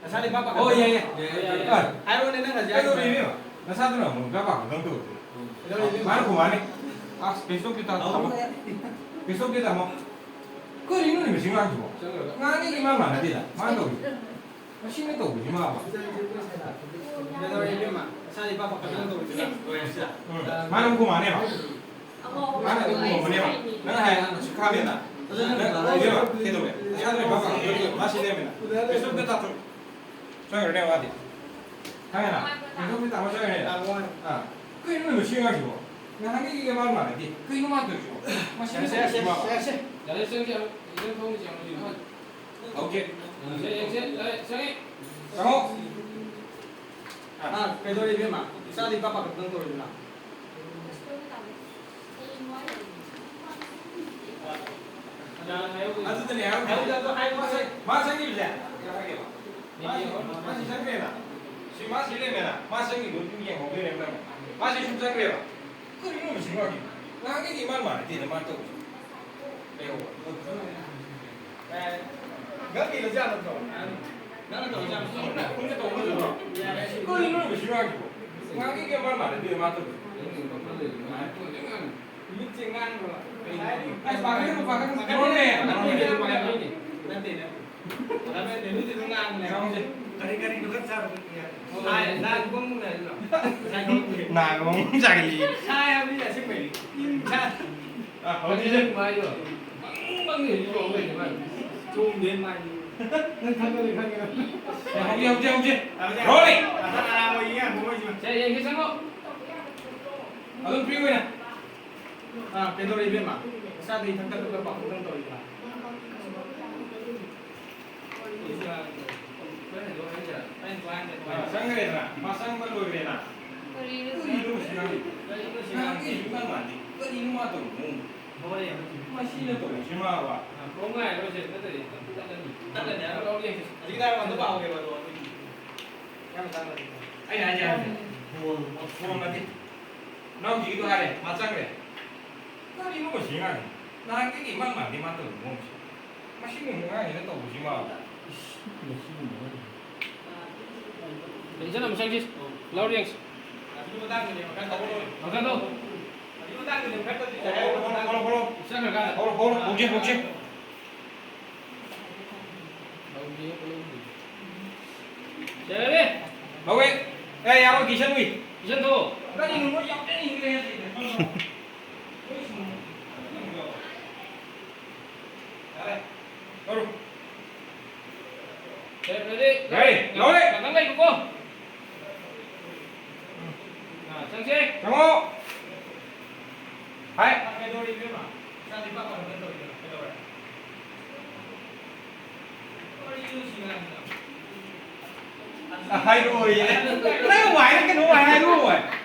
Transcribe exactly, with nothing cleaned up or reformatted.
ꯅꯁꯥꯗꯤ ꯄꯥꯛ ꯄꯥꯛ ꯑꯣ, ꯌꯥꯏ, ꯌꯥꯏ꯫ ꯌꯥꯏ, ꯌꯥꯏ, ꯌꯥꯏ꯫ ꯍꯥꯏꯔꯣꯅꯦ, ꯅꯪ ꯍꯧꯖꯤꯛ ꯍꯥꯏꯗꯣ꯫ ꯀꯩꯗꯧꯔꯤꯕꯅꯣ? ꯅꯁꯥꯗꯨꯅ ꯑꯃꯨꯛ ꯄꯥꯛ ꯄꯥꯛ ꯈꯛꯇꯪ ꯇꯧꯔꯤꯁꯦ꯫ ꯀꯩꯗꯧꯔꯤꯕꯅꯣ? ꯃꯥꯅ ꯈꯨꯝꯃꯛꯑꯅꯤ꯫ ꯑꯁ, ꯄꯦꯁꯣꯛꯀꯤ ꯇꯥ-, ꯇꯥꯃꯣ꯫ ꯄꯦꯁꯣꯛꯀꯤ ꯇꯥꯃꯣ꯫ ꯀꯔꯤꯅꯣꯅꯦ ꯃꯁꯤ ꯑꯉꯥꯡꯁꯤꯕꯣ? ꯉꯥꯡꯉꯤ ꯏꯃꯥꯟ ꯃꯥꯟꯅꯗꯦꯗ꯫ ꯃꯥꯅ ꯇꯧꯔꯤꯁꯦ꯫ ꯃꯁꯤꯅ ꯇꯧꯕꯁꯤ ꯃꯥꯕ꯫ ꯀꯩꯗꯧꯔꯦ, ꯏꯕꯦꯝꯃ? ꯅꯁꯥꯗꯤ ꯄꯥꯛ ꯄꯥꯛ ꯈꯛꯇꯪ ꯇꯧꯔꯤꯁꯤꯅ꯫ ꯎꯝ꯫ ꯃꯥꯅ ꯑꯃꯨꯛ ꯈꯨꯝꯃꯛꯑꯅꯦꯕ꯫ ꯃꯥꯅ ꯑꯗꯨꯝ ꯈꯨꯝꯃꯛꯄꯅꯦꯕ꯫ ꯅꯪ ꯍꯥꯏ ꯍꯥꯟꯅ ꯁꯨꯛꯈꯥꯝꯃꯦꯅ꯫ ꯅꯪ, ꯏꯕꯦꯝꯃ, ꯀꯩꯗꯧꯔꯦ? ꯅꯁꯥꯗꯨꯅ ꯄꯥꯛ ꯄꯥꯛ ꯈꯛꯇꯪ ꯃꯥ ꯁꯤ ꯂꯩꯔꯝꯃꯦꯅ꯫ ꯄꯦꯁꯣꯛꯀꯤ ꯇꯥ-, ꯆꯪꯈ꯭ꯔꯅꯦ ꯃꯥꯗꯤ꯫ ꯈꯪꯉꯦꯅ? ꯄꯦꯁꯣꯛꯀꯤ ꯇꯥꯃꯣ ꯆꯪꯈ꯭ꯔꯅꯦ꯫ ꯑꯥ꯫ ꯀꯩꯅꯣ ꯃꯁꯤ ꯑꯉꯥꯡꯁꯤꯕꯣ? ꯅꯍꯥꯟꯒꯩꯒ ꯃꯥ ꯃꯥꯟꯅꯗꯦ꯫ ꯀꯩꯅꯣ ꯃꯥ ꯇꯧꯔꯤꯁꯤꯕꯣ? ꯃꯁꯤ ꯌꯥꯔꯦꯁꯦ, ꯌꯥꯔꯦꯁꯦ, ꯃꯥ ꯌꯥꯔꯦꯁꯦ꯫ ꯌꯥꯔꯦ, ꯆꯪꯁꯤ, ꯌꯥꯔꯦ꯫ ꯏꯆꯦ ꯊꯣꯡꯁꯤ, ꯌꯥꯔꯦ꯫ ꯍꯧꯖꯤꯛ꯫ ꯌꯦꯡꯁꯦ, ꯌꯦꯡꯁꯦ, ꯌꯥꯔꯦ, ꯆꯪꯉꯦ꯫ ꯆꯪꯉꯣ꯫ ꯑꯥ, ꯀꯩꯗꯧꯔꯦ ꯏꯕꯦꯝꯃ? ꯏꯆꯥꯗꯤ ꯄꯥꯛ ꯄꯥꯛ ꯈꯛꯇꯪ ꯇꯧꯔꯤꯗꯨꯅ꯫ ꯑꯗꯨꯗꯅꯦ ꯍꯥꯏꯔꯨꯗꯣꯏꯁꯦ꯫ ꯍꯥꯏꯔꯨꯗꯣꯏ ꯑꯗꯣ ꯍꯥꯏꯔꯨ ꯃꯥꯁꯦ, ꯃꯥ ꯆꯪꯈꯤꯕꯁꯦ꯫ ꯃꯥꯁꯤ, ꯃꯥꯁꯤ ꯆꯪꯈ꯭ꯔꯦꯅ꯫ ꯁꯤ ꯃꯥꯁꯤ ꯂꯩꯔꯦꯅ꯫ ꯃꯥ ꯆꯪꯈꯤꯕꯗꯣ ꯑꯗꯨꯝ ꯌꯦꯡꯍꯧꯗꯣꯏꯅꯦꯕ ꯅꯪ꯫ ꯃꯥꯁꯤ ꯁꯨꯝ ꯆꯪꯈ꯭ꯔꯦꯕ꯫ ꯀꯔꯤꯅꯣ ꯃꯁꯤ ꯃꯥꯒꯤ? ꯅꯍꯥꯟꯒꯩꯗꯤ ꯏꯃꯥꯟ ꯃꯥꯟꯅꯗꯦꯅ ꯃꯥ ꯇꯧꯔꯤꯁꯦ꯫ ꯂꯩꯍꯧꯕ꯫ ꯉꯛꯏꯔꯣ ꯖꯥꯠ ꯅꯠꯇ꯭ꯔꯣ? ꯅꯪꯅ ꯇꯧꯔꯤ ꯖꯥꯠ ꯅꯠꯇ꯭ꯔꯣ? ꯀꯔꯤꯅꯣ ꯃꯁꯤ ꯃꯥꯒꯤꯕꯣ? ꯅꯍꯥꯟꯒꯩꯗꯤ ꯏꯃꯥꯟ ꯃꯥꯟꯅꯗꯦꯅ ꯃꯥ ꯇꯧꯔꯤꯁꯦ꯫ ꯃꯤꯠꯁꯦ ꯉꯥꯡꯕ꯭ꯔꯣ? ꯑꯁ, ꯄꯥꯈꯠꯀꯅꯨ, ꯄꯥꯈꯠꯀꯅꯨ꯫ ꯅꯠꯇꯦ, ꯅꯠꯇꯦ꯫ ꯅꯠꯇꯦ, ꯅꯠꯇꯦ꯫ ꯃꯤꯠꯁꯦ ꯑꯗꯨꯝ ꯉꯥꯡꯕꯅꯦ꯫ ꯀꯔꯤ ꯀꯔꯤꯅꯣ ꯈꯔ ꯆꯥꯔꯨꯕꯒꯤ꯫ ꯁꯥꯏ, ꯅꯥꯒꯨꯝ ꯍꯥꯏꯕ꯭ꯔꯣ? ꯅꯥꯒꯨꯝ ꯆꯥꯒꯜꯂꯤ꯫ ꯁꯥꯏ ꯍꯥꯏꯕꯅꯤ ꯑꯁꯦꯡꯕꯩ꯫ ꯁꯥꯏ꯫ ꯑ, ꯍꯧꯖꯤꯛ ꯃꯥꯏꯗꯣ ꯕꯪ ꯕꯪ ꯆꯣꯡꯉꯦ ꯃꯥꯏꯗꯣ꯫ ꯆꯣꯡꯗꯦ ꯃꯥꯏꯗꯣ꯫ ꯅꯪ ꯈꯪꯒꯅꯤ, ꯈꯪꯒꯅꯤ꯫ ꯍꯧꯖꯤꯛ, ꯍꯧꯖꯤꯛ, ꯍꯧꯖꯤꯛ꯫ ꯍꯧꯖꯤꯛ꯫ ꯔꯣꯂꯤꯡ! ꯑ, ꯑ, ꯑ, ꯃꯣꯏ ꯌꯦꯡꯉꯣ, ꯃꯣꯏ ꯌꯦꯡꯉꯣ꯫ ꯁꯦ, ꯌꯦꯡꯒꯦ ꯆꯪꯉꯣ꯫ ꯑꯗꯨꯝ ꯐ꯭ꯔꯤ ꯑꯣꯏꯅ꯫ ꯑꯥ, ꯀꯩꯗꯧꯔꯦ ꯏꯕꯦꯝꯃ? ꯏꯆꯥꯗꯣ ꯏꯊꯟꯇ ꯈꯔ ꯄꯥꯈꯠꯇꯅ ꯇꯧꯔꯤꯗꯨꯅ꯫ ꯑꯥ, ꯆꯪꯈ꯭ꯔꯦꯗꯅ? ꯃꯥ ꯆꯪꯕ ꯂꯣꯏꯈ꯭ꯔꯦꯅ? ꯀꯔꯤꯅꯣ? ꯀꯔꯤꯅꯣ ꯁꯤ ꯉꯥꯡꯉꯤꯗꯣ? ꯀꯔꯤꯅꯣ ꯁꯤ ꯉꯥꯡꯉꯤꯗꯣ? ꯅꯍꯥꯟꯒꯩꯁꯨ ꯏꯃꯥꯟ ꯃꯥꯟꯗꯦ꯫ ꯀꯔꯤꯅꯣ ꯃꯥ ꯇꯧꯔꯤꯗꯣ? ꯍꯣꯏ꯫ ꯃꯁꯤꯅ ꯇꯧꯔꯤꯁꯤ ꯃꯥꯕ? ꯑꯥ, ꯈꯣꯡ ꯉꯥꯏꯔꯣꯏꯁꯦ, ꯅꯠꯇ꯭ꯔꯗꯤ ꯇꯠꯂꯅꯤ꯫ ꯇꯠꯂꯅꯤ ꯍꯥꯏꯕ? ꯂꯧꯔꯦ꯫ ꯍꯧꯖꯤꯛꯀꯤ ꯗꯥꯏꯂꯣꯛ ꯑꯝꯇ ꯄꯥꯍꯧꯒꯦꯕ ꯑꯗꯣ ꯑꯗꯨꯒꯤ꯫ ꯀꯌꯥꯝ ꯇꯥꯡꯅ ꯑꯩꯅ ꯍꯥꯏꯁꯦ ꯍꯥꯏꯕꯅꯦ꯫ ꯐꯣꯟ, ꯐꯣꯟ ꯅꯠꯇꯦ꯫ ꯅꯪ ꯍꯧꯖꯤꯛꯀꯤꯗꯣ ꯍꯥꯏꯔꯦ, ꯃꯥ ꯆꯪꯈ꯭ꯔꯦ꯫ ꯀꯔꯤꯅꯣ ꯃꯁꯤ ꯑꯉꯥꯡꯁꯦ? ꯅꯍꯥꯟꯈꯩꯒ ꯏꯃꯥꯟ ꯃꯥꯟꯗꯦ ꯃꯥ ꯇꯧꯔꯤ ꯃꯑꯣꯡꯁꯦ꯫ ꯃꯁꯤ ꯑꯉꯥꯡꯁꯤꯅ ꯇꯧꯕꯁꯤ ꯃꯥ꯫ ꯏꯁ, ꯃꯁꯤ ꯑꯉꯥꯡꯁꯦ꯫ ꯏꯆꯟ ꯑꯃ ꯆꯪꯁꯤ꯫ ꯂꯧꯔ ꯌꯦꯡꯁꯤ꯫ ꯃꯈꯜꯗꯣ꯫ ꯆꯠꯈ꯭ꯔꯀꯥꯟꯗ꯫ ꯍꯧꯔꯣ, ꯍꯧꯔꯣ, ꯍꯧꯔꯣ꯫ ꯍꯧꯖꯤꯛ, ꯍꯧꯖꯤꯛ꯫ ꯌꯥꯔꯦ꯫ ꯍꯧꯋꯦ꯫ ꯑꯦ, ꯌꯥꯔꯣꯏ, ꯀꯤꯁꯟ ꯎꯏ꯫ ꯀꯤꯁꯟ ꯊꯣꯛꯑꯣ꯫ ꯀꯔꯤꯅꯣ ꯃꯣꯏ ꯌꯥꯝ ꯀꯟꯅ ꯏꯟꯈ꯭ꯔꯦ ꯍꯥꯏꯁꯦ꯫ ꯌꯥꯔꯦ꯫ ꯂꯧꯔꯣ꯫ ꯁꯦ, ready? Ready, ꯂꯧꯔꯦ꯫ ꯉꯥꯛꯇꯪ ꯂꯩꯈꯣꯀꯣ꯫ ꯑꯥ, ꯆꯪꯁꯦ꯫ ꯆꯪꯉꯣ꯫ ꯍꯥꯏ꯫ ꯑ, ꯍꯥꯏꯔꯛꯑꯣꯌꯦ꯫ ꯅꯪ ꯋꯥꯏꯔ ꯀꯩꯅꯣ ꯋꯥꯏ ꯍꯥꯏꯔꯛꯑꯣ꯫